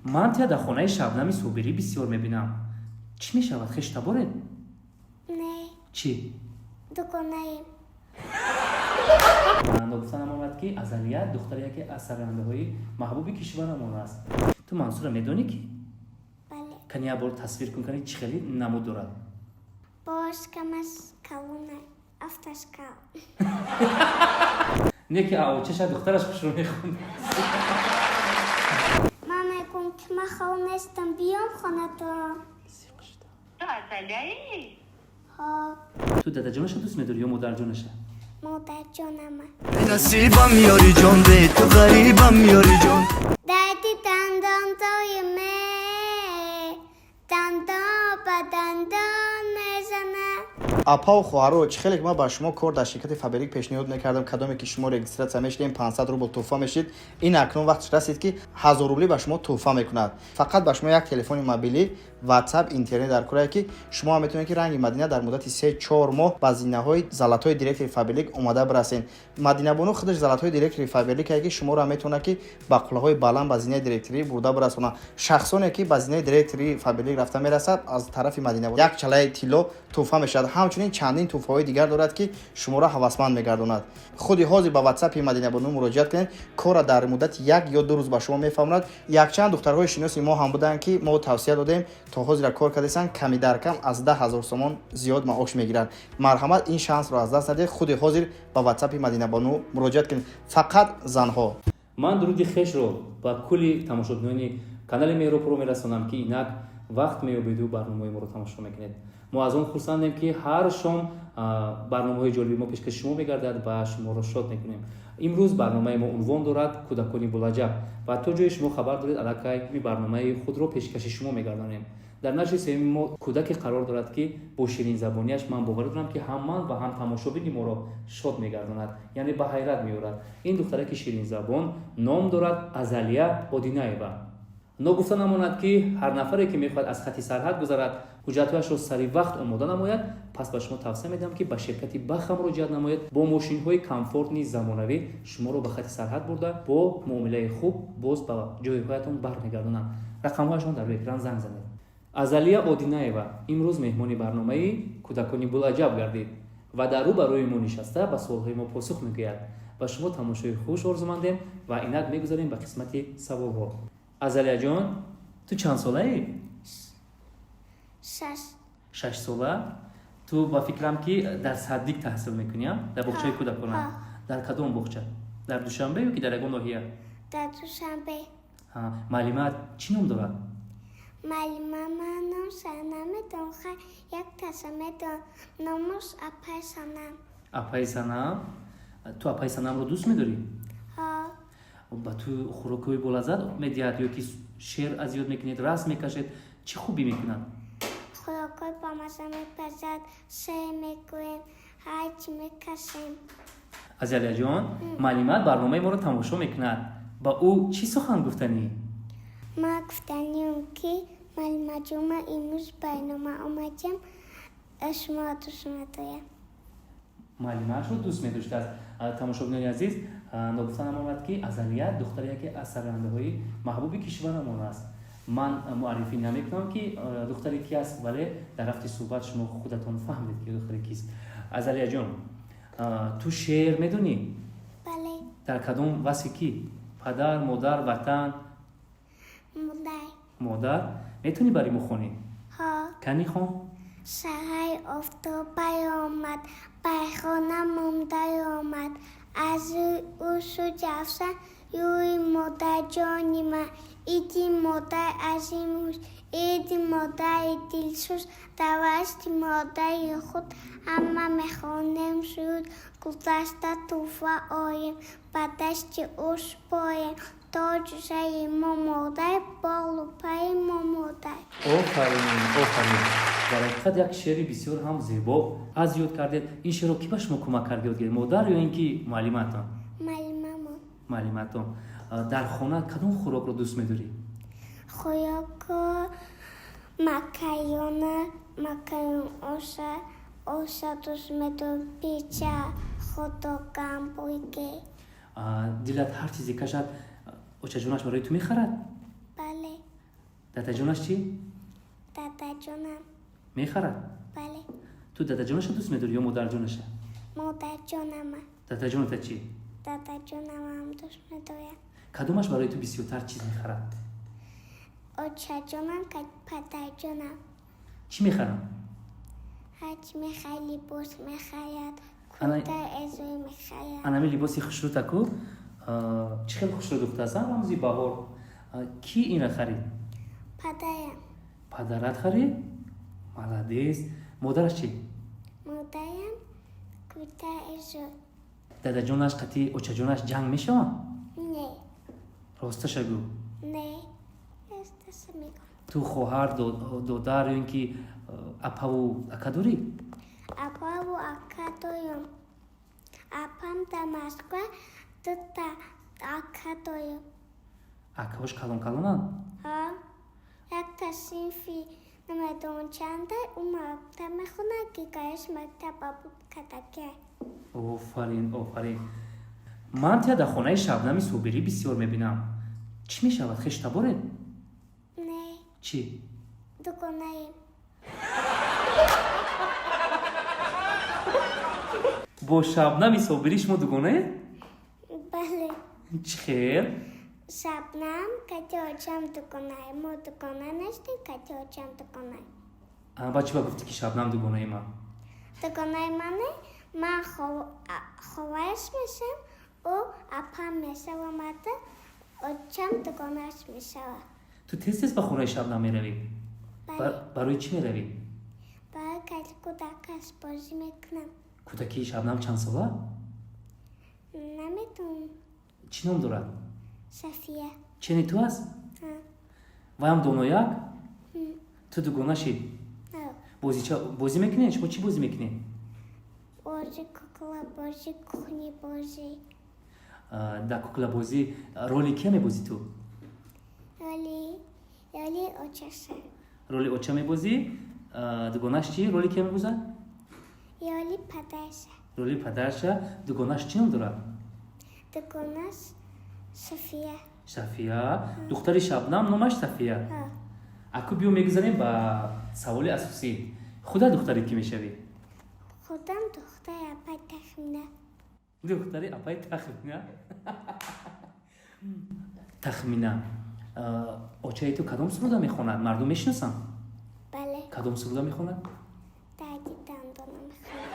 Ман тия дар хонаи Шабнами Собирӣ бисёр мебинам. Чӣ мешавад, хештаборед? Не. Чӣ? Дугонаем. Ногуфта намонад, ки Азалия духтари яке аз сарояндаҳои маҳбуби кишварамон аст. Ту Мансура медонӣ ки? Бале. Кани, як бор тасвир кун, кани, чӣ хеле намуд дорад? Бош камаш калона, афташ кал. Не ки очаша духтараш хушро мехонд. Ман мегӯм, ки ман хол нестам, биём хонатон. Ту Азалияи? Ҳо. Ту дадаҷонаша дӯст медорӣ ё модарҷонаша? Модарҷонама. Насибам, ёри ҷон, бе ту ғарибам, ёри ҷон. Дарди дандонтои ме дандон ба дандон мезанад. Апаву хоҳаро, чӣ хеле ки ман ба шумо кор дар ширкати Фаберлик пешниҳод мекардам, кадоме ки шумо регистрация мешудем, 500 рубл тӯҳфа мешид. Ин акнун вақтш расид, ки 1000 рублӣ ба шумо тӯҳфа мекунад. Фақат ба шумо як телефони мобилӣ, WhatsApp, интернет дар корае, ки шумо ҳам метавонед, ки ранги Мадина дар муддати 3-4 моҳ ба зинаҳои золотой директори Фаберлик омада бирасед. Мадинабону худаш золотой директори Фаберликае, ки шуморо метавонад, ки ба қуллаҳои баланд, ба зинаи директорӣ бурда бирасонад. Шахсоне ки ба зинаи директори Фаберлик рафта мерасад, аз тарафи Мадинабону як чалаи тилло тӯҳфа мешавад. Ҳамчунин чандин тӯҳфаҳои дигар дорад, ки шуморо ҳавасманд мегардонад. Худи ҳозир ба ватсапи Мадинабону муроҷиат кунед, корра дар муддати 1 ё 2 рӯз ба шумо мефаҳмонад. Якчанд духтарҳои шиноси мо ҳам буданд, ки мо тавсия додем, то ҳозира кор кардастанд, ками дар кам аз 10 000 сомон зиёд маош мегиранд. Марҳамат, ин шансро аз даст надиҳед. Худи ҳозир ба ватсапи Мадинабону муроҷиат кунед. Фақат занҳо. Ман дуруди хешро ба кулли тамошобинони канали Меҳробро мерасонам, ки инак вақт меёбеду барномаҳои моро тамошо мекунед. Мо аз он хурсандем, ки ҳар шом барномаҳои ҷолиби мо пешкаши шумо мегардад ва шуморо шод мекунем. Имрӯз барномаи мо унвон дорад «Кӯдакони булаҷаб» ва то ҷое шумо хабар доред, аллакай барномаи худро пешкаши шумо мегардонем. Дар нашри сеюми мо кӯдаке қарор дорад, ки бо ширинзабонияш, ман боварӣ дорам, ки ҳам ман ва ҳам тамошобини моро шод мегардонад, яъне ба ҳайрат меорад. Ин духтараки ширинзабон ном дорад Азалия Одинаева. Ногуфта намонад, ки ҳар нафаре ки мехоҳад аз хати сарҳад гузарад, ҳуҷҷатҳояшро сари вақт омода намояд, пас ба шумо тавсия медиҳам, ки ба ширкати Баха муроҷиат намоед. Бо мошинҳои комфортный, замонавӣ шуморо ба хати сарҳад бурда, бо муомилаи хуб боз ба ҷойҳоятон бармегардонанд. Рақамҳояшон дар рӯи экран, занг занед. Азалия Одинаева имрӯз меҳмони барномаи «Кӯдакони булаҷаб» гардид ва дар рӯ ба рӯи мо нишаста, ба суолҳои мо посух мегӯяд. Ба шумо тамошои хуш орзумандем ва инак мегузарем ба қисмати саволҳо. Азалияҷон, ту чанд солаӣ? 6. 6 сола. Ту ба фикрам, ки дар садик таҳсил мекунӣ, дар боғчаи кӯдакона? Дар кадом боғча, дар Душанбе ё ки дар ягон ноҳия? Дар Душанбе. Муаллимаат чӣ ном дорад? Муаллима ман номша намедонам, хай, як каса медонам, номуш апай Санам. Апаи Санам. Ту апаи Санамро дӯст медорӣ? Ҳо. Ба ту хӯрокҳои болаззат медиҳад ё ки шеър аз ёд мекунед, расм мекашед? Чӣ хубӣ мекунад? Хӯрокҳои бамаза мепазад, шеър мегӯем, ҳарчи мекашем. Азалияҷон, муаллимат барномаи моро тамошо мекунад. Ба ӯ чӣ сухан гуфтанӣ? Ман гуфтаниам, ки муаллимаҷон, ман имрӯз барнома омадем, шуморо дӯст медорам. Муаллимаашро дӯст медоштааст. Тамошобинони азиз, ногуфта намонад, ки Азалия духтари яке аз сарояндаҳои маҳбуби кишварамон аст. Ман муаррифӣ намекунам, ки духтари ки аст, вале дар рафти суҳбат шумо худатон фаҳмидед, ки духтари кист. Азалияҷон, ту шеър медонӣ? Бале. Дар кадом васфи кӣ? Падар, модар, ватан? Модар. Модар. Метавонӣ барои мо хонӣ? Ҳо. Кани, хон. Саҳари офтоб баромад, бар хона омад, аз рӯи ӯ шуд ҷавшан рӯи модарҷони ман. Иди модар азимуст, иди модари дилсӯз. Дар васфи модари худ ҳама мехонем суруд. Гулдаста тӯҳфа орем, ба дасти ӯ супорем. Тоҷи сари мо модар, болу пари мо модар. Офарин, офарин! Дар ҳақиқат як шеъри бисёр ҳам зебо аз ёд кардед. Ин шеърро кӣ ба шумо кӯмак кард ёд гиред, модар ё ин ки муаллиматон? Муаллимамон. Муаллиматон. Дар хона кадом хӯрокро дӯст медорӣ? Хӯроко макарона, макарон, оша, оша дӯст медорам, пицца, хот-дог, гамбургер. Дилат ҳар чизе кашад, очаҷонаш барои ту мехарад? Бале. Дадаҷонаш чӣ? Дадаҷонам. Мехарад? Бале. Ту дадаҷонаша дӯст медорӣ ё модарҷонаша? Модарҷонама. Дадаҷоната чӣ? Дадаҷонамам дӯст медорам. Кадомаш барои ту бисёртар чиз мехарад? Очаҷонам, падарҷонам. Чӣ мехарам? Ҳарчи мехарад, либос мехарад, курта эзои мехарад. Анами либоси хушрӯтаку, чӣ хел хушрӯ духтаасан, рамзи баҳор. Кӣ инра харид? Падарам. Падарат харид? Молодец. Модараш чӣ? Модарам курта эзой. Дадаҷонаш қатъи очаҷонаш ҷанг мешаванд? Не. Росташа гӯ. Не. Росташа мегӯм. Ту хоҳар, додар ё ин ки апаву ака дорӣ? Апаву ака дорам. Апам дар Москва, дута ака дорам. Акаҳош калон калонанд? Ҳа. Якта синфи намедонам чанда, ӯ мактаб мехонад, дигараш мактаб абуд кардагиай. Офарин, офарин. Ман тия дар хонаи Шабнами Собирӣ бисёр мебинам. Чӣ мешавад, хештаборед? Не. Чӣ? Дугонаем. Бо Шабнами Собирӣ шумо дугонаед? Бале. Чӣ хел? Шабнам кати очам дугонаем. Мо дугона нестем, кати очам дугонаем. Ба чӣ ба гуфтӣ, ки Шабнам дугонаи ман? Дугонаи мане, ман ховараш мешавам, ӯ апам мешавамада, очам дугонааш мешавад. Ту тез тез ба хонаи Шабнам меравӣ? Бале. Барои чӣ меравӣ? Барои кати кӯдакаш бозӣ мекунам. Кӯдакии Шабнам чанд сола? Намедонам. Чӣ ном дорад? Сафия. Чени ту аст? Ҳа. Ваям донояк? Ту дугона шид? Ҳа. Бозӣ мекунед? Шумо чӣ бозӣ мекунед? Бозӣ кукла бозӣ, кухни бозӣ. Дар куклабозӣ роли кия мебозӣ ту? Роли очаша. Роли оча мебозӣ? Дугонаш чӣ? Роли кия мебозад? Роли падарша. Роли падарша. Дугонаш чӣ ном дорад? Дугонаш София. Сафия. Духтари Шабнам номаш Сафия. Ҳа. Аку биё мегузарем ба саволи асосӣ. Худа духтари кӣ мешавӣ? Худам духтари апай Тахмина. Духтари апай Тахмина. Тахмина, очаи ту кадом суруда мехонад? Мардум мешиносанд? Бале. Кадом суруда мехонад? Дарди дандона мехонад.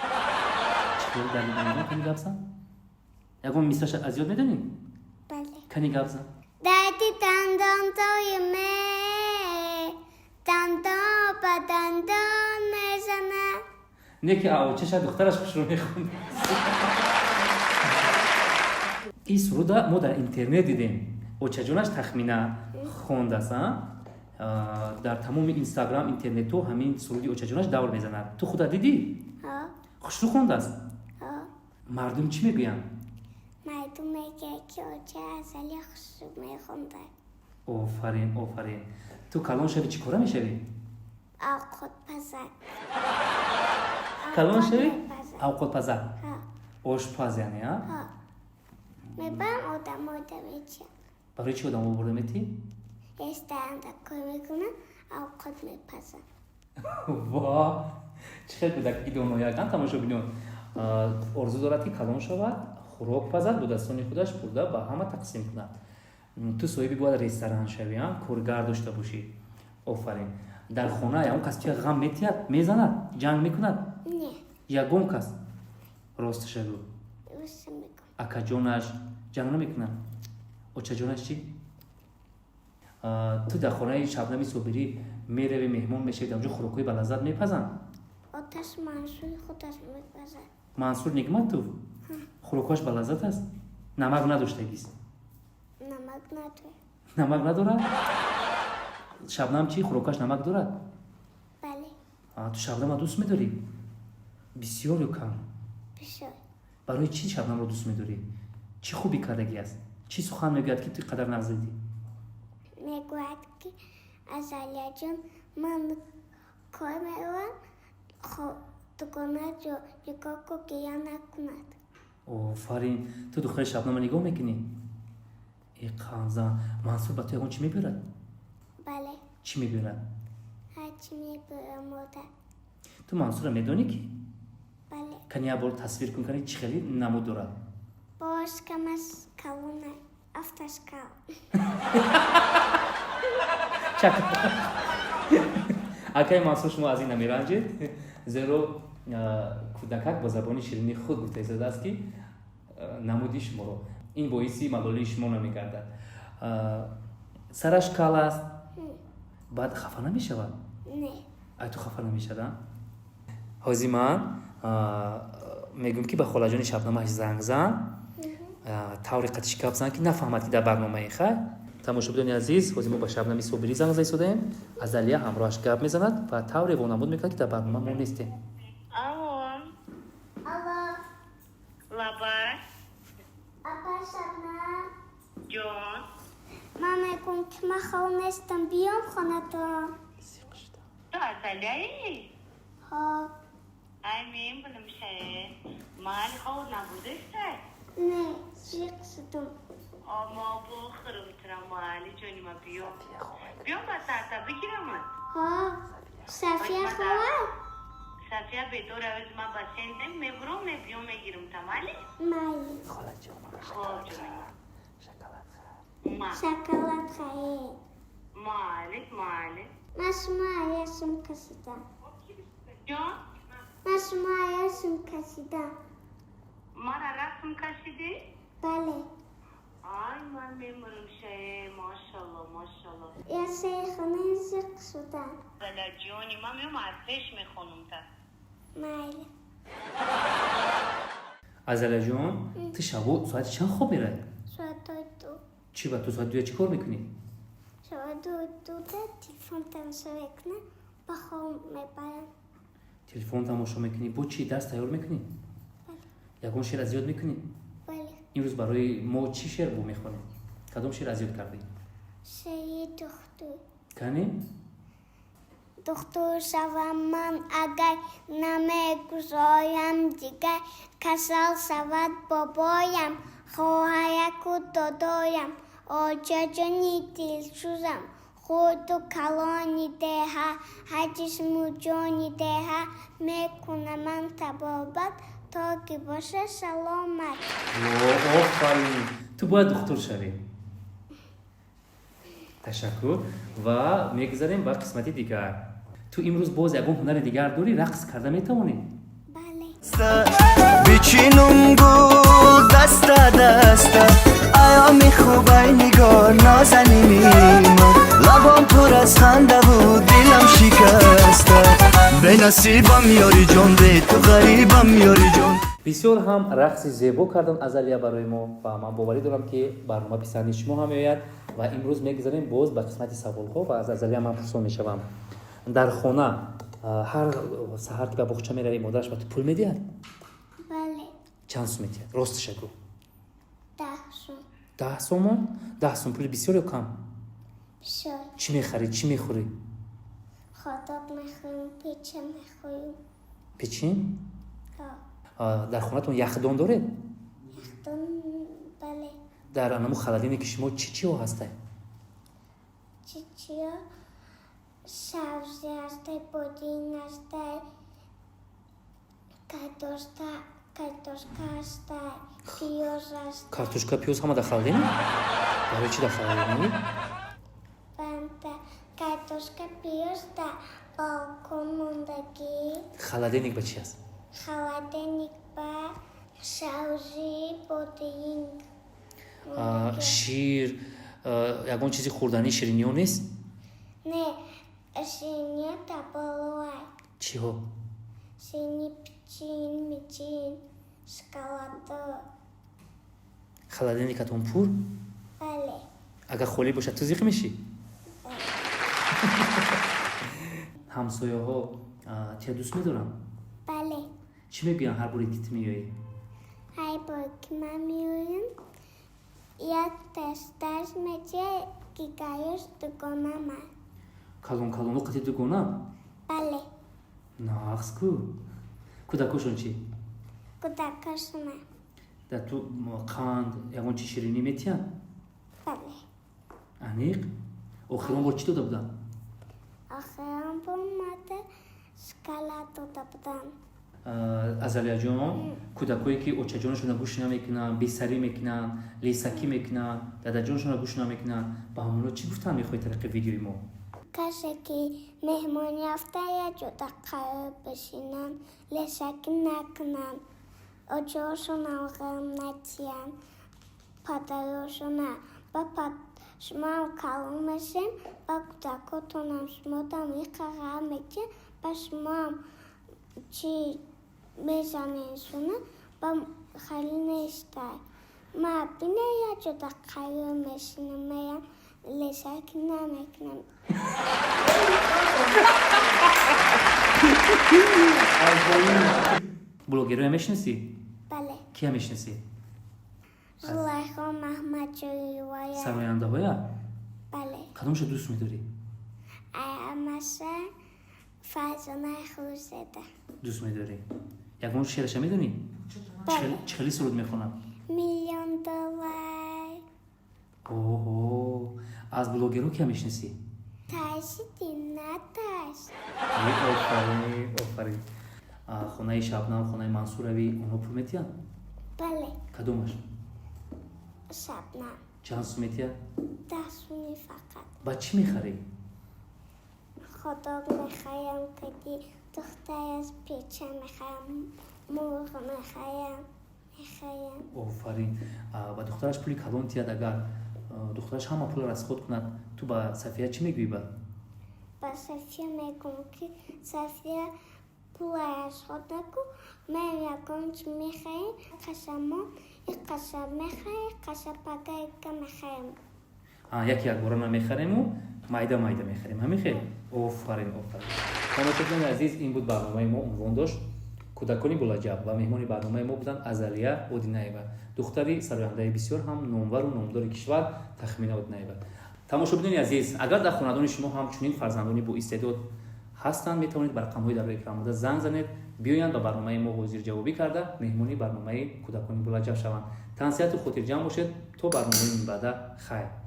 Чӣ хел дарди дандон? Кани гап зан. Ягон мисраша аз ёд медонӣ? Бале. Кани гап зан. Дарди дандон доиме, дандон ба дандон мезанад. Не ки очаша духтараш хушро мехонд. Ин суруда мо дар интернет дидем. Очаҷонаш Тахмина хондааст, а? Дар тамоми Инстаграм, интернетҳо ҳамин суруди очаҷонаш давр мезанад. Ту худа дидӣ? Ҳа. Хушрӯ хондааст? Ҳа. Мардум чӣ мегӯянд? Мардум мегӯяд, ки оча Азалия хушрӯ мехондад. Офарин, офарин. Ту калон шавӣ, чӣ кора мешавӣ? Овқотпазак. Калон шавӣ? Овқот мепазад. Овқотпазак. Ҳа. Ошпаз яъне, а? Ҳа. Мебарам, одамода мечиям. Барои чӣ одамо бурда метӣ? Ресторанда кор мекунам, овқот мепазам. Ва, чӣ хел кӯдаки доноякан, тамошобинон. Орзу дорад, ки калон шавад, хӯрок пазад, бо дастони худаш бурда ба ҳама тақсим кунад. Ту соҳиби бояд ресторан шавӣ, а? Коргар дошта бошӣ. Офарин. Дар хона ягон кас туя ғам метиҳад, мезанад, ҷанг мекунад? Не. Ягон кас? Росташа гӯ. Роста мегӯм. Акаҷонаш ҷанг намекунад? Очаҷонаш чӣ? Ту дар хонаи Шабнами Собирӣ меравӣ, меҳмон мешавӣ, дар онҷо хӯрокҳои балаззат мепазанд? Оташ Мансур худаш мепазад. Мансур Нигматов хӯрокҳояш балаззат аст? Намак надоштагист? Намак надорад. Намак надорад? Шабнам чӣ, хӯрокаш намак дорад? Бале. Ту Шабнама дӯст медорӣ? Бисёр ё кам? Бисёр. Барои чӣ Шабнамро дӯст медорӣ? Чӣ хубӣ кардагӣ аст? Чӣ сухан мегӯяд, ки ту қадар нағз дидӣ? Мегӯяд, ки Азалияҷон, ман кор меравам, дугонаро нигоҳ кун, гиря накунад. Офарин. Ту духтари Шабнама нигоҳ мекунӣ? Э, қанзан. Мансур ба ту ягон чӣ мебиёрад? Бале. Чӣ мебиёрад? Ҳарчи мебиёрад модар. Ту Мансурро медонӣ ки? Бале. Кани, як бор тасвир кун, кани, чӣ хеле намуд дорад? Бош камаш калона, афташ кал. Чак, акаи Мансур, шумо аз ин намеранҷед, зеро кӯдакак бо забони ширини худ гуфта истодааст, ки намуди шуморо ин боиси малолии шумо намегардад. Сараш кал аст, баъд хафа намешавад? Не. Ай, ту хафа намешава? Ҳозир ман мегӯм, ки ба холаҷони Шабнамаш занг зан, тавре қатиши гап зан, ки нафаҳмад, ки дар барномаи. Хай, тамошобинони азиз, ҳозир мо ба Шабнами Собирӣ занг зада истодаем. Азалия ҳамроҳаш гап мезанад ва тавре вонамуд мекунад, ки дар барнома мо нестем. Алло. Алло. Лабай. Апа Шабнам. Ҷон. Ман мегӯм, ки ман хоб нестам, биём хонатон. Ту Азалияи? Ҳо. Ай, мен билимшае. Ман хоб набудистай? Не, зиқ шудум. Омо бухӯрум тура, майли, ҷонима, биё. Биё, ба сарта бигирамат. Ҳо, Сафия ховад? Сафия бедор авез, ман ба сендем мебурам, мебиём, мегирам та, майли? Майли. Хоб, ҷонима. Ма. Шоколад хаед. Майли, майли. Ман шумо аяшум кашидам. Ҷон? Ман шумо аяшум кашидам. Мара расм кашидӣ? Бале. Ай, ман мемурам шае, машалло, машалло. Я шайхонаи зиқ шудам. Азалия ҷони, ман меом, аз пеш мехонам та. Майли. Азалияҷон, ту шабо соати чанд хоб меравӣ? Соатои 2. Чӣ ба ту соати 2 чӣ кор мекунӣ? Соати 2-да телефон тамошо мекунам, ба хоб мебарам. Телефон тамошо мекунӣ, бо чӣ, дарс тайёр мекунӣ? Бале. Ягон шеър аз ёд мекунӣ? Бале. Имрӯз барои мо чӣ шеър бо мехонӣ? Кадом шеър аз ёд кардӣ? Шеъри духтур. Кани. Духтур шавам ман агар, намегузорам дигар касал шавад бобоям, хоҳараку додоям. Очаҷони дилсӯзам, хурду калони деҳа, ҳаҷисму ҷони деҳа, мекунаман табобат, то ки бошад саломат. Офарин, ту бояд духтур шавӣ. Ташаккур ва мегузарем ба қисмати дигар. Ту имрӯз боз ягон ҳунари дигар дорӣ? Рақс карда метавонӣ? Бале. Бичинум гул даста даста, айёми хубай, нигор нозанини ман, лабом пур аз хандаву дилам шикаста, бенасибам, ёри ҷон, бе ту ғарибам, ёри ҷон. Бисёр ҳам рақси зебо кардан Азалия барои мо ва ман боварӣ дорам, ки барнома писанди шумо ҳам меояд. Ва имрӯз мегузарем боз ба қисмати саволҳо ва аз Азалия ман пурсон мешавам. Дар хона ҳар саҳар, ки ба боғча меравӣ, модараш ба ту пул медиҳад? Бале. Чанд сум медиҳад, росташа гӯ. 10 сум. 10 сомон? 10 сум пули бисёр ё кам? Бисёр. Чӣ мехарӣ, чӣ мехӯрӣ? Хот-дог мехӯрем, пицца мехӯрем. Печин? Ҳо. Дар хонатон яхдон доред? Яхдон, бале. Дар анаму холодильники шумо чӣ чиҳо ҳастай? Чичиё? Сабзи ҳастай, бодин ҳастай, картошка ҳастай, пиёз ҳастай. Картошка, пиёз ҳама дар холодильник? Барои чӣ дар холодильник? Банда картошка, пиёз дар балкон мондагӣ. Холодильник ба чӣ аст? Холодильник ба сабзӣ, бодинг. Шир, ягон чизи хӯрданӣ, шириниҳо нест? Не, ширинӣ дар болоай. Чиҳо? Ширинӣ, пичин, мичин, шоколадо. Холодильникатон пур? Бале. Агар холӣ бошад, ту зиқ мешӣ? Ҳамсояҳо тия дӯст медоранд? Бале. Чӣ мегӯянд, ҳар боре ки ту меоӣ? Ҳар бор ки ман меоям, як дасташ метиҳад, дигарош дугонама. Калон калоно қати дугона? Бале. Нағз ку. Кӯдакошон чӣ? Кӯдакашона. Дар ту қанд, ягон чи ширинӣ метиҳанд? Бале. Аниқ? Охирон бор чӣ дода буданд? Шоколад дода буданд. Азалияҷон, кӯдакое ки очаҷонашонро гӯш намекунанд, бесарӣ мекунанд, лесакӣ мекунанд, дадаҷонашонро гӯш намекунанд, ба ҳамонҳо чӣ гуфтан мехоҳӣ тариқи видеои мо? Касе ки меҳмон ёфта, як ҷода қарор бишинанд, лесакӣ накунанд, очаҳошонам ғам натиҳанд, падарошона ба шумоам калон мешем, ба кӯдакотонам шумодам иқа ғам метиҳанд, ба шумоам чӣ мезаненшона, ба хеле нестай. Ма бине, як ҷода қарор мешинам, меям, лесакӣ намекунам. Блогерҳоя мешинасӣ? Бале. Кия мешинасӣ? Зулайхо Маҳмадҷоевая. Сарояндаҳоя? Бале. Кадомша дӯст медорӣ? Амаша Фарзонаи Хуршеда. Дӯст медорӣ? Ягон шеъраша медонӣ? Бале. Чӣ хеле суруд мехонад? Миллион доллар. Оҳо, аз блогерҳо кия мешинасӣ? Тарсиди, натарс. Офарин, офарин. Хонаи Шабнам, хонаи Мансурави, онҳо пул метиҳанд? Бале. Кадомаш? Шабнам. Чанд сум метиҳад? 10 сумӣ фақат. Ба чӣ мехарӣ? Хот-дог мехарам, кади духтараш печа мехарам, мурғ мехарам. Офарин. Ба духтараш пули калон тиҳад, агар духтараш ҳама пулро расход кунад, ту ба Сафия чӣ мегӯӣ баъд? Ба Сафия мегӯм, ки Сафия, пула расход накун, ман ягон чӣ мехарем, қашамон иқаша мехарем, қаша пагаика мехарем. Яке якбора намехарему, майда майда мехарем, ҳамин хел. Офарин, офарин. Тамошобинони азиз, ин буд барномаи мо, унвон дошт «Кӯдакони булаҷаб» ва меҳмони барномаи мо буданд Азалия Одинаева, духтари сарояндаи бисёр ҳам номвару номдори кишвар Тахмина Одинаева. Тамошобинони азиз, агар дар хонадони шумо ҳам чунин фарзандони боистеъдод ҳастанд, метавонед ба рақамҳои дар рӯи экран буда занг занед, биёянд, ба барномаи мо ҳозирҷавобӣ карда, меҳмони барномаи «Кӯдакони булаҷаб» шаванд. Тансиҳату хотирҷамъ бошед, то барномаи минбаъда, хайр.